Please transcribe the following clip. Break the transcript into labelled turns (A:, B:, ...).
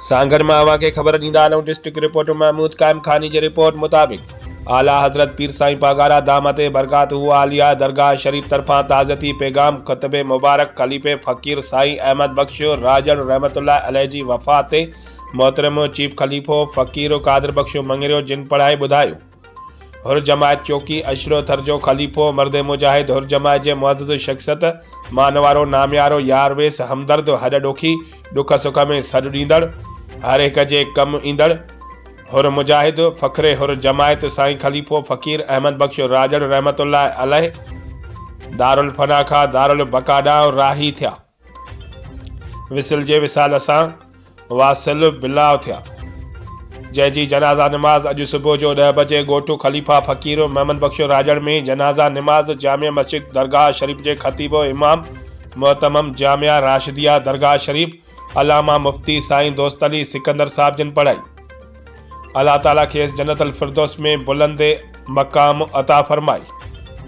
A: سانگهڙ مان اوهان کي خبر ڏيندا هلون ڊسٽرڪٽ رپورٽر محمود قائم خاني جي رپورٽ مطابق اعليٰ حضرت پير سائين پاڳارا دامت برڪاته عاليه درگاهه شريف طرفان تعزيتي پيغام خطبي مبارڪ خليفي فقير سائين احمد بخش راڄڙ رحمة الله عليه جي وفات تي محترم چيف خليفو فقير قادر بخش مڱريو جن پڙهائي ٻڌايو. حر جماعت چوڪي اشرو ٿر جو خليفو مرد مجاهد حر جماعت جي معزز شخصيت مانوارو ناميارو يار ويس همدرد هڏ ڏوکي ڏک سک ۾ سڏ ڏيندڙ هر هڪ جي ڪم ايندڙ حر مجاهد فخر حر جماعت سائين خليفو فقير احمد بخش راڄڙ رحمة الله عليه دارالفنا کان دارالبقا ڏانهن راهي ٿيا. وصل جي وصال سان واصل بالله ٿيا. جنهن جي جنازه نماز اڄ صبح جو ڏهه بجي ڳوٺ خليفه فقير محمد بخش راڄڙ ۾ جنازه نماز جامع مسجد درگاهه شريف جي خطيب و امام مهتمم جامعه راشديه درگاهه شريف علامه مفتي سائين دوست علي سڪندر صاحب جن پڙهائي. الله تعالي کيس جنت الفردوس ۾ بلند مقام عطا فرمائي.